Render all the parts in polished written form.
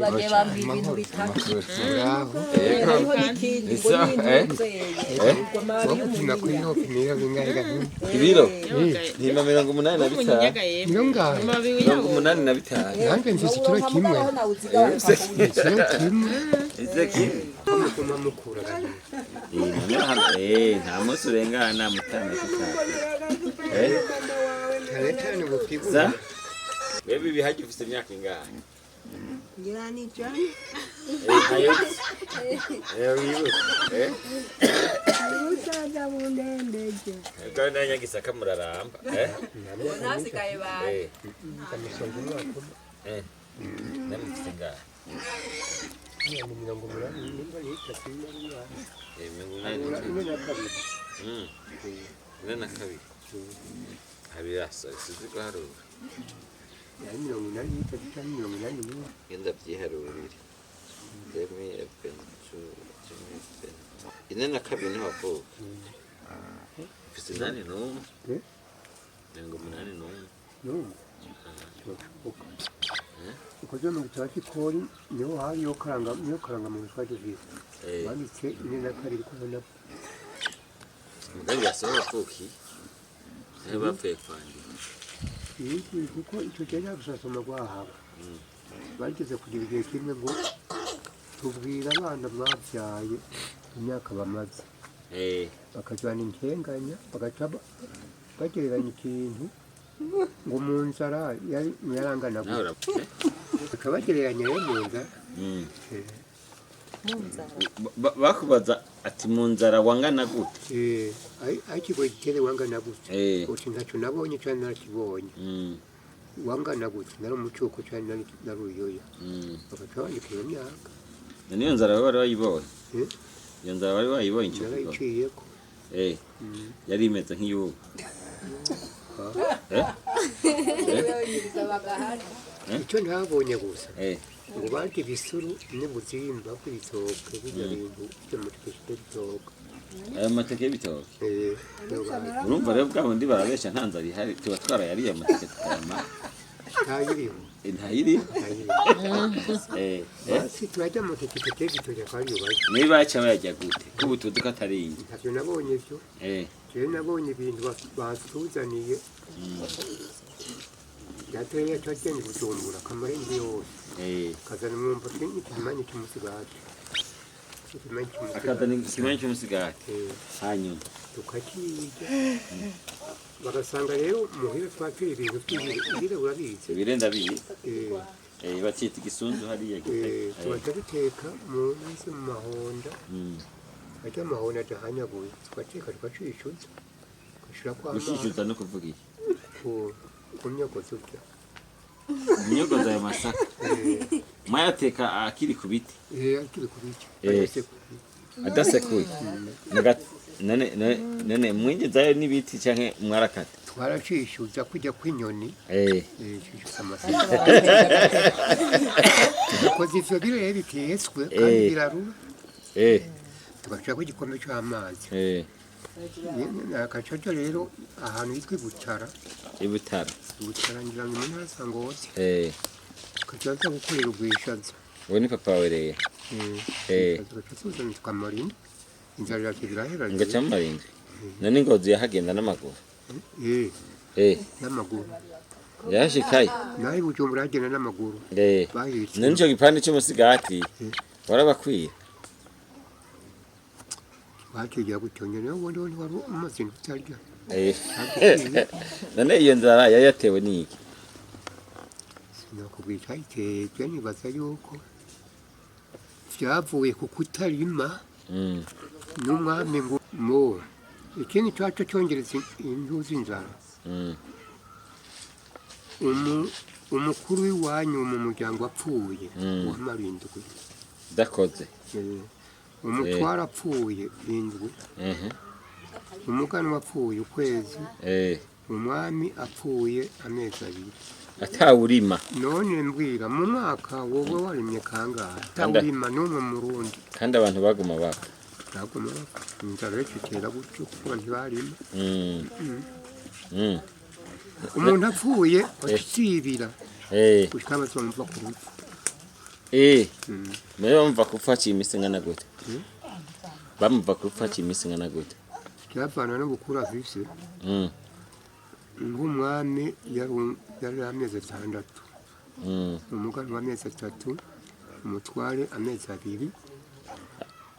Bagiye bambwira ibintu bitatu. Muraho. Hariho n'ikindi ngo n'intuze Wo gupima kuri yo pimira bingahe gahini? Ibiro mpima 85. Niyo ngahe? 85. Nanjye mfise ikiro kimwe. Ikiro kimwe. Ese kimwe. Muguma mukura gahini. Nta munsi urengana mutama tutaka. Cyane cyane Sa? ubupigura. Wewe bibi ufise imyaka ingahe? Ngira ni ijana. Ayo. Wibuke. Umusaza bundendeje. Kandi na Nyagisaka muraramba. Nasigaye ba Ndamusonga umwaka umwe. Namwe mufise ingahe? Ni 83 nimba ni itatu n'ingahe. 83. Ine na kabiri. 42. Habirasa sizi guharura. Yari 83 cyangwa 81. Genda vyiharurire. 42 niho wavuka. Ufise 81. 81. N'ubu. Kirashoboka. Ukoze mu gitabo cy'ikori niho hariyo karanga niyo karanga mu twari dufise. Banditse 42 kuko na Mugambi yasohoye wavukiye. Niho bapfuye kwandika. Iyi kuko icyo gihe nta rwahaba. Bageze kugira igihe kimwe ngo tubwira abana mwabyaye imyaka bamaze. Bakajyana inkenganya bagaca bagereranya ikintu ngo mu nzara yari yarangana Nawe gutya. Bagaca bagereranya rero mu nzara. Bakubaza ati mu nzara wangana gute? Aho ikigoyi gitere wangana gutya. Uti ntacyo nabonye cyangwa narakibonye. Wangana gutya nari umucuko cyangwa nari uruyoya. Bagaca bandika iyo myaka. None iyo nzara bari bayibonye? Iyo nzara bari bayibonye ico kigo? Narayiciyeko. Yari imeze nk'iyubu. Icyo ntabonye gusa ngo barya ibisuru n'ubuzimba bw'ibitoke bijya bintu by'amateke y'ibitoke. Ayo mateke y'ibitoke? Niyo barya. Urumva rero bwa bundi barabesha nta nzara ihari tuba twarayariye amateke tukayamara. Ntayiriho. Ntayiriho. Ntayiriho. Basi turarya amateke y'ibitoke kandi barya. Niba baca bayarya gute? Ko ubu tuzi ko atari ingi. Ntavyo nabonye byo. Jewe nabonye ibintu batuzaniye. Yateye twagenda i Bujumbura akamara indwi yose. Akazana umwumbati n'ikimanyu cy'umusigati. Ikimanyu cy'umusigati. Akazana ikimanyu cy'umusigati. Hanyuma tukakirya. Bagasanga rero muhira twakira ibintu by'ibire urabizi. Ibire ndabizi. Bakita igisunzu hariya giteka. Tubaca duteka mu nzi mu mahonda. Arya amahonda adahanyaguye. Tugateka tugacishuza. Tugashirako amazi. Gushishuza no kuvuga iki? Kumyogoza urya. Imyogoza ayo masaka. Mwayateka akiri ku biti? Akiri ku biti. Adasekuye. None mwinjizayo n'ibiti canke mwarakata? Twaracishuza kujya kw'inyoni. Cishuza amasaka. Tugakoza ivyo birere bitetswe kandi birarura. Tugashirako igikombe c'amazi. Akacoco rero ahantu hitwa Ibutara. Ibutara. Ibutara ngira ngo mu ntara ya Ngozi. Tukaja gukorera ubwishaza. Uwo ni papa wawe rero. Tugaca tuzana tukamara indwi. Inzara iraca irahera. Ngaca mumara indwi. None Ngozi yahagenda n'amaguru? N'amaguru. Yashikaye. Naho i Bujumbura hagenda n'amaguru. Bahitse. None ico gipande c'umusigati warabakwira? Bakirya gutyo nyene ubundi wari umaze indwi utarya. None iyo nzara yari yatewe n'iki? Sinakubwira icayiteye, je nibaza yuko vyavuye ku kutarima n'umwami ngo mo ikindi caco congereza intuzi inzara. Umukuru w'iwanyu mu muryango apfuye wamara indwi. Dakoze. Umutwara apfuye indwi. Umuganwa apfuye ukwezi. Umwami apfuye amezi abiri. Atawurima. None mbwira mu mwaka wowe warimye kangahe? Atawurima n'umwe murundi. Kandi abantu baguma bapfa. Baguma bapfa. Inzara rero itera gutyo kuko ntibarima. Umuntu apfuye acibira. Gushika bazomva ku rupfu. Nawe bamuva ku rupfu haciye iminsi ingana gute? Bamuva ku rupfu haciye iminsi ingana gute? Byavana no gukura afise. Nk'umwami yari amezi 6. Umuganwa amezi 3, umutware amezi 2.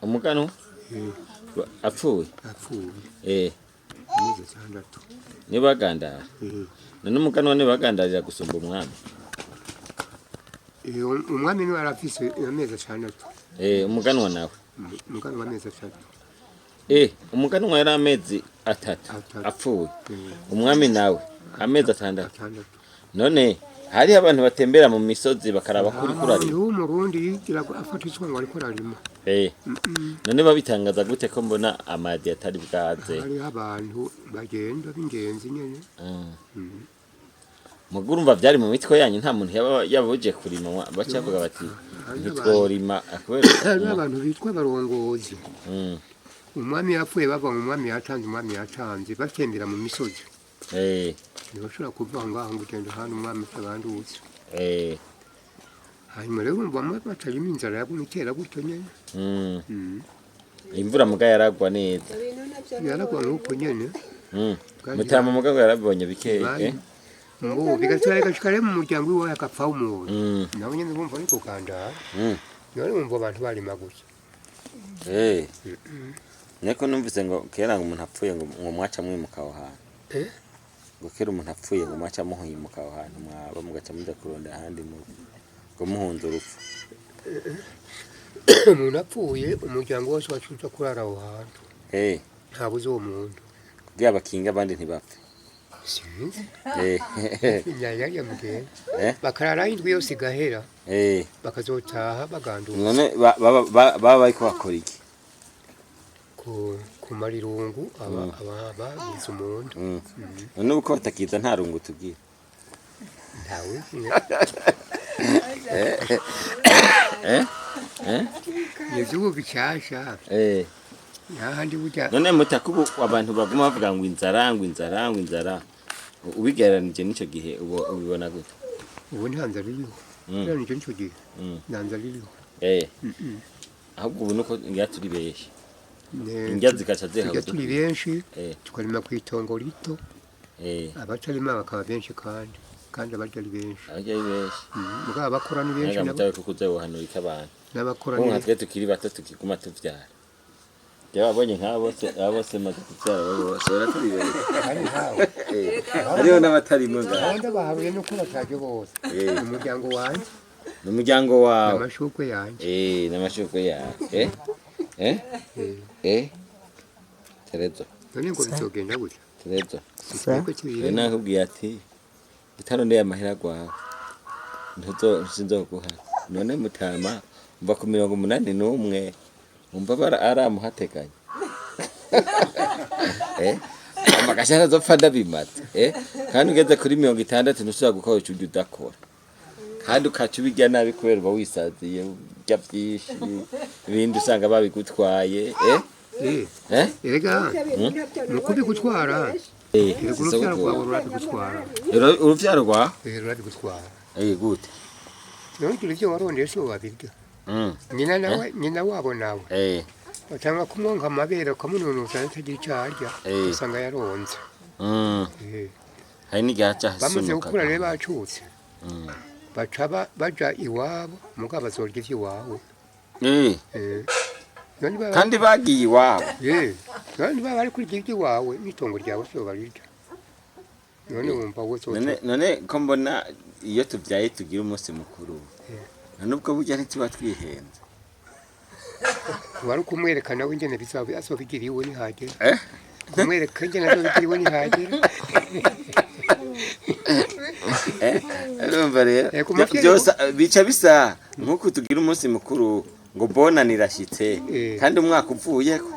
Umuganwa apfuye? Apfuye. Amezi 6. Niyo bagandara? None umuganwa niwe bagandarira gusumba umwami? Umwami niwe yarafise amezi 6. Umuganwa nawe? Umuganwa amezi 3. Umuganwa yari amezi 3 apfuye. Umwami nawe amezi 6. None hari abantu batembera mu misozi bakaraba kuri kurarima. Umurundi yigira afata isuka ngo ariko ararima. None babitangaza gute ko mbona amadi atari bwaze? Hari abantu bagenda b'ingenzi nyene. Muguru umva byari mu mitwe yanyu, nta muntu yabuje kurima bacavuga bati ntitworima kubera hari abantu bitwa barongozi. Umwami yapfuye bava mu mwami yatanze, umwami yatanze batembera mu misozi. Ntibashobora kuva ngaho ngo ugende hano umwami atabandutse. Hanyuma rero urumva batarima inzara yaguma itera gutyo nyene. Imvura muga yaragwa neza. Yaragwa nk'uko nyene. Mutama muga yarabonye bikeye. Mbo bigatera gashika rero mu muryango wiwe akapfa umuntu. Nawe nyene urumva ariko kugandara. None urumva abantu barima gutya. Niko numvise ngo kera ngo umuntu apfuye ngo mwaca mwimuka aho hantu. Ngo kera umuntu apfuye ngo mwaca muhimuka aho hantu mwaba mugaca muja kurondera ahandi ngo muhunze urupfu. Umuntu apfuye umuryango wose wacuza kurara aho hantu. Ntabuze uwo muntu. Kugira bakinga abandi ntibapfe. Sinzi. Inyanya mugenda. Bakarara indwi yose igahera. Bakazotaha baganduka. None baba bariko bakora iki? Kumara irungu aba bagize umuntu. None uko batakiza nta rungu tubwira. Ntawe. Ivyubu bishasha. Nahandi burya. None mutakubu abantu baguma bavuga ngo inzara ngo inzara ngo inzara. Ubigereranije n'ico gihe ubibona gute? Ubu nta nzara iriho. Ugereranije n'ico gihe. Nta nzara iriho. Ahubwo ubu nuko ngira turi benshi. Indya zikaca zihawe. Turi benshi tukarima kwitongo rito. Abatarima bakaba benshi kandi abarya ari benshi. Abarya ari benshi. Mugabo abakora ni benshi nabo. Ntabwo kuko uzohanurika abantu. N'abakora ni benshi. Twe tukiri bato tukiguma tuvyara. Yababonye nka bose abo bose maze kuvyara bose baraturi benshi. Hariho n'abatarimo ngaho. Abandi baharuye nuko bataje bose. Umuryango wanje. N'umuryango wawe. N'amashurwe yanje. N'amashurwe yawe. Terezo. None ngo bizogenda gutya? Terezo. Nakubwiye ati utarondeye amahera gwawe ntuzo sinzoguha. None mutama umva ku 81 umva bara aramuhateganya. Amagashya ntazopfa ndabimaze. Kandi ugeze kuri 60 ntushobora gukora ico urya udakora. Kandi ukaca ubirya nabi kubera uba wisaziye urya vyinshi ibindi usanga babigutwaye. Erega nuko bigutwara. Erega uruvyaro rwawe rurabigutwara. Uruvyaro rwawe? Rurabigutwara. Gute? None ivyo warondeye si wabirya. Nyina nawe, nyina wabo nawe. Batanga kumwonka amabere ukamununuza atagira ico arya, usanga yaronze. Hari n'igihe aca Bamaze asunuka. gukura rero bacutse. Baca baja iwabo, mugabo bazorya ivy'iwawe. Kandi bagiye iwabo. None baba bari kurya ivy'iwawe n'itongo ryawe sio barirya. None wumva wozoca. None ko mbona iyo tuvyaye tugira umunsi mukuru. None ubwo burya ntituba twihenze. Wari kumwereka nawe ingene bizaba azobigira iwe nihagera. Kumwereka ingene azobigira iwe nihagera. Urumva rero byose bica bisa nkuko tugira umunsi mukuru ngo bonane irashitse kandi umwaka uvuyeko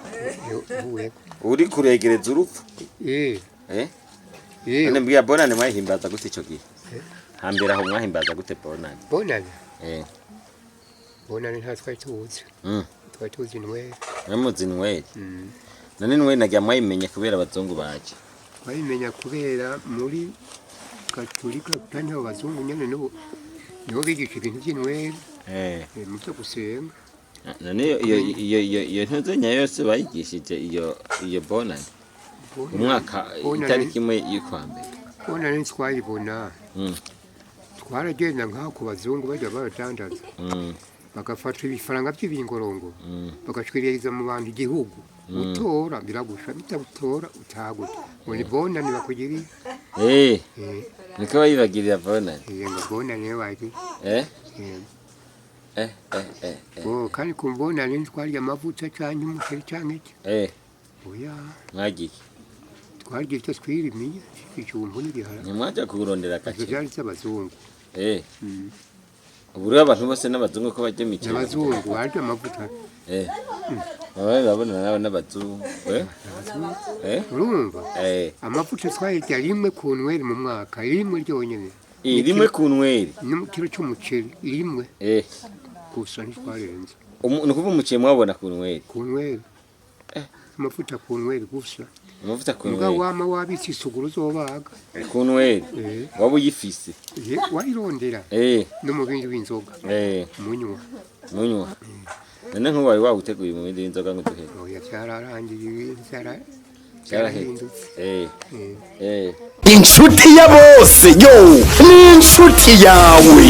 uri kuregereza urupfu. None mbwira bonane mwahimbaza gute ico gihe? Hambere aho mwahimbaza gute bonane? Bonane? Bonane nta twari tuzi. Twari tuzi Noel. Mwamuzi Noel? None Noel nagira mwayimenye kubera abazungu baje. Twayimenya kubera muri Katolika kandi abo bazungu nyene nibo bigisha ibintu vy'Noel. Mu byo gusenga. None iyo ntuzenya yose bayigishije iyo bonane, umwaka, itariki 1 y'ukwa mbere? Bonane twayibona. Twaragenda nk'aho ku bazungu bajya baradandaza, bagafata ibifaranga by'ibingorongo, bagacwiririza mu bantu igihugu. Utora biragusha, bitagutora utaguta, ngo ni bonane bakugiriye. Niko bayibagirira bonane? Ngo bonane wagiye. Oh, kandi ku bonane ntitwarya amavuta cyangwa umuceri cyangwa iki. Oya. Mwagiye? Twarya icyo twirimiye, ikijumbu n'ibiharage. Ntimwajya kurondera Ivyo agace? vyari ivy'abazungu. Ubu rero abantu bose n'abazungu ko bajya imiceri? N'abazungu barya amavuta. Baba babona nabo n'abazungu, eh eh. Urumva, amavuta twayarya rimwe ku nweri mu mwaka, rimwe ryonyene. Rimwe ku nweri? N'ikiro c'umuceri rimwe gusa, ntitwarenza. Ni ukuvuga umuceri mwabona ku nweri? Ku nweri. Amavuta ku nweri gusa. Amavuta ku Mugabo nweri. wama wabitse isuguru uzobaga. Ku nweri? Waba uyifise? Wayirondera no mu bindi w'inzoga, munywa. Munywa. None nk'ubu wari wawuteguye mu bindi w'inzoga ngo duhere? Oya, vyararangiye, Byarahetse. vyarahindutse. Eh. Inshuti ya bose yo ni inshuti yawe.